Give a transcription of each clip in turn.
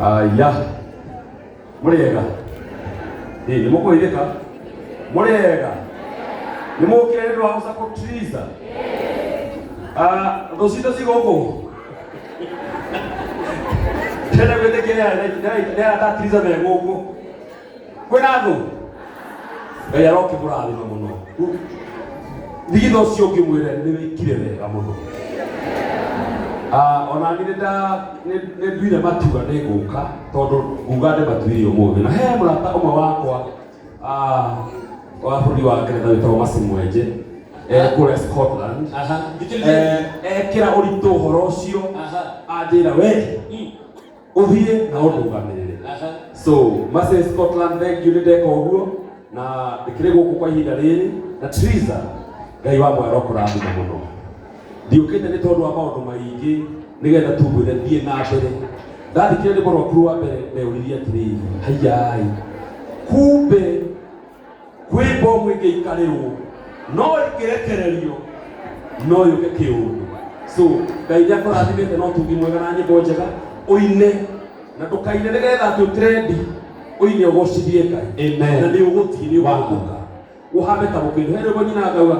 Aya, mũrĩega? Ĩ, nĩ mũkũhithĩka? Mũrĩega? Nĩ mũkire nĩ ũndũ wa gũcakwo Triza? Ah, thũ citũ ci gũkũ? Ndĩrenda gwĩtĩkia nĩ arata a Triza me gũkũ. Kwĩna thũ? Ngai arokĩmũrathima mũno. Thigitha ũcio ũngĩmwĩre nĩ wĩkire wega mũno. Ah, ona niĩ nĩ nduire matua nĩ ngũka tondũ nguga ndĩmatuire ũmũthĩ. Na he mũrata ũmwe wakwa wa bũrũri wa Ngeretha wĩtagwo Mercy Mwenje kũrĩa Scotland. Aha, thikĩrĩria. Ekĩra ũritũ ũhoro ũcio anjĩra we ũthiĩ na ũndũgamĩrĩre. So Mercy Scotland, thank you, nĩ ndeka ũguo na ndĩkĩrĩ gũkũ kwa ihinda rĩrĩ na Triza, Ngai wa mwera ũkũrathima mũno. Ndiũkĩte nĩ tondũ wa maũndũ maingĩ nĩgetha tu ngwĩre thiĩ na mbere. Ndathikĩrĩria rwĩmbo rwaku rwa mbere ndeũririe atĩrĩrĩ, haiyai, kumbe kwĩ bomu ĩngĩikarĩrwo no ĩngĩrekererio no yũke kĩũndũ. So Ngai nĩ akũrathimĩte na ũtungi mwega na nyĩmbo njega ũine na ndũkaine nĩgetha atĩ ũtrendi, ũine ũgocithie Ngai. Amen. Na nĩ ũgũthiĩ nĩ ũkũhũka ũhambe ta mũkĩndũ. He rwĩmbo nyina ngauga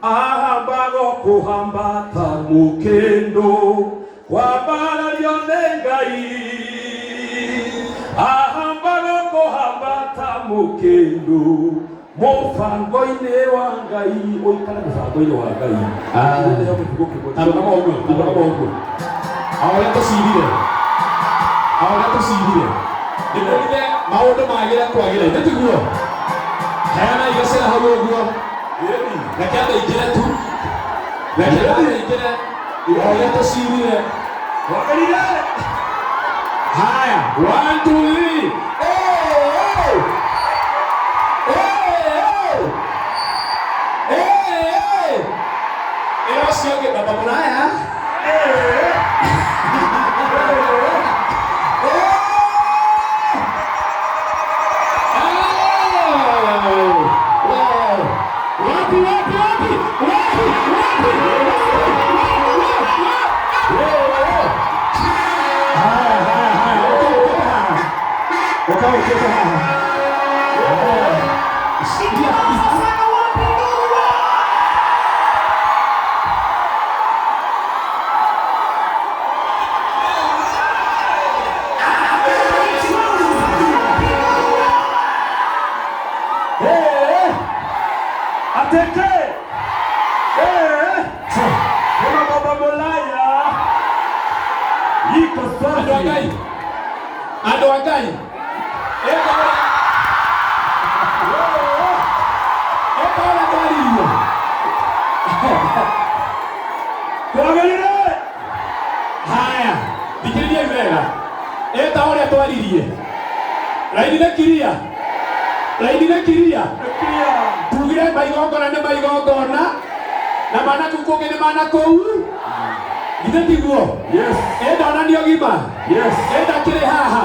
ahambago kũhamba ta mũkĩndũ kwambarario nĩ Ngai, ahambago kũhamba ta mũkĩndũ mũbango-inĩ wa Ngai. Ũikare mũbango-inĩ wa Ngai. Ah. Nĩho kĩbuku kĩmwe. Tarũgama ũguo, tarũgama ũguo. O ũrĩa tũcirire, o ũrĩa tũcirire, ndĩmwĩrire maũndũ magĩre kwagĩra, ithe tiguo? Heanai gacĩra hau ũguo, reke andũ aingĩre tu, reke andũ aingĩre, o ũrĩa tũcirire. Wagĩrire. Haya, one, two, three. Hey, hey. Hey, hey. Hey, hey. Ĩra ũcio ũngĩ baba mũraya. Wapi, wapi, wapi? Wapi, wapi, wapi, wapi? Haya, haya, haya. Ũka ũkĩte haha. Ũka ũkĩte haha. Shikia kabisa. Eh, atete. Eh, kuna baba Mulaya iko Andũ a safi. Ngai. Andũ a Ngai. Ĩka ũrĩa ĩka ũrĩa twaririe. Twagĩrĩire. Haya, thikĩrĩriai wega. Ĩta ũrĩa twaririe. Raini nĩ kiria. Raini nĩ kiria. Clear. Tugire maigongona nĩ maigongona na mana kũu kũngĩ nĩ mana kũu. Githĩ tiguo? Yes. Ĩndonanio gima. Yes. Enda kĩrĩ haha.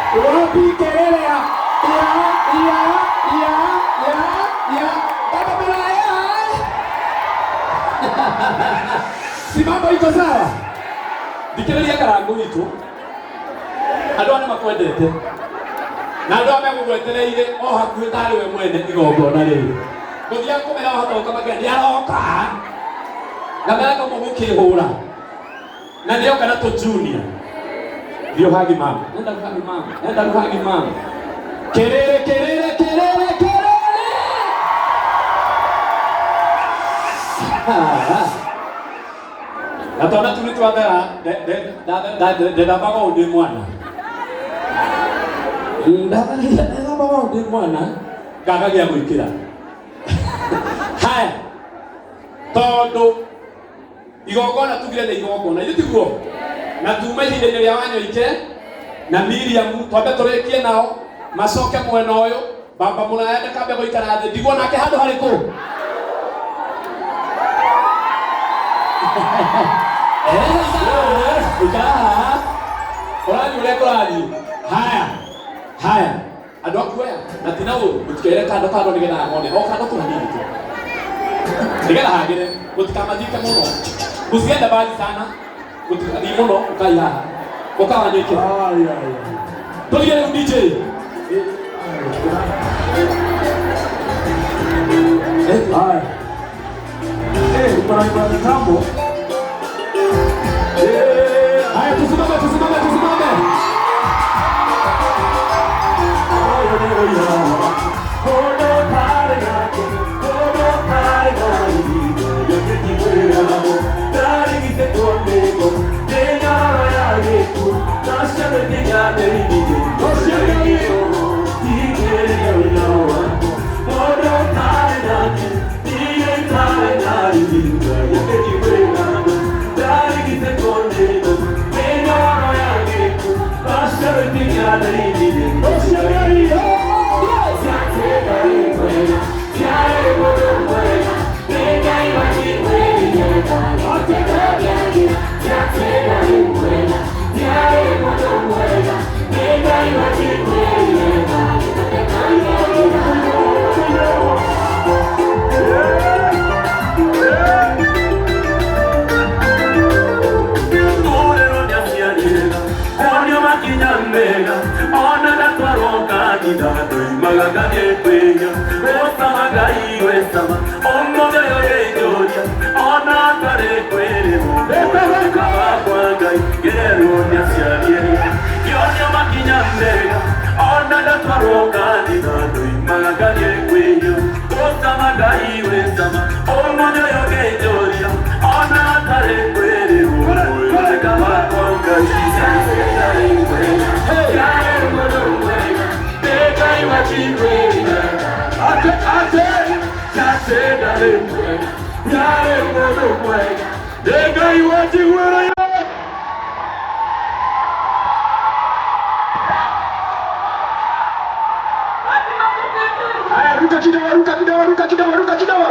Wapi kelele ya ya ya ya ya ya baba Bulaya. Si mambo iko sawa? Thikĩrĩria karangu witũ. Andũ aya nĩ makwendete. Na andũ aya megũgwetereire o hakuhĩ tarĩ we mwene igongona rĩrĩ. Ngũthiaga kũmera wahota gũkamakia nĩ aroka. Ngamera kamwe gũkĩhũra. Na nĩoka na tũ junior. Thiĩ ũhagi mama. Nenda ũhagi mama. Nenda ũhagi mama. Kelele kelele kelele kelele. Na twana tu nĩ twathera ndethambaga ũũ ndĩ mwana. Ndethambaga ũũ ndĩ mwana ngaga gĩa gwĩkĩra. Haya, tondũ igongona tugire nĩ igongona, ithuĩ tiguo? Na tuma ihinda-inĩ rĩa Wanyoike na Miriam, twambe tũrĩkie nao macoke mwena ũyũ. Baba mũraya ndakambe gũikara thĩ, ndigwo nake handũ harĩkũ? Ikara haha, ũrathiĩ ũrĩa kũrathiĩ. Haya, haya, andũ aku aya na tina ũru, mũtikehere kando kando nĩgetha mone o kando tu hanini tu nĩgetha hagĩre, mũtikamathike mũno, mũciende mbali sana, mũtikathiĩ mũno, ũkai haha. Ũkawanyĩke. Ai ai. Tũthiĩ rĩu DJ. Ai. Uko na wimbo wa kitambo. Haya, tusimame, tusimame, tusimame. Haya, ruka kidogo, ruka kidogo, ruka kidogo, ruka kidogo.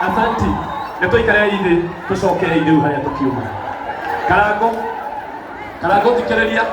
Asanti. Nĩ tũikarei thĩ tũcokerei rĩu harĩa tũkiuma. Karango. Karango thikĩrĩria.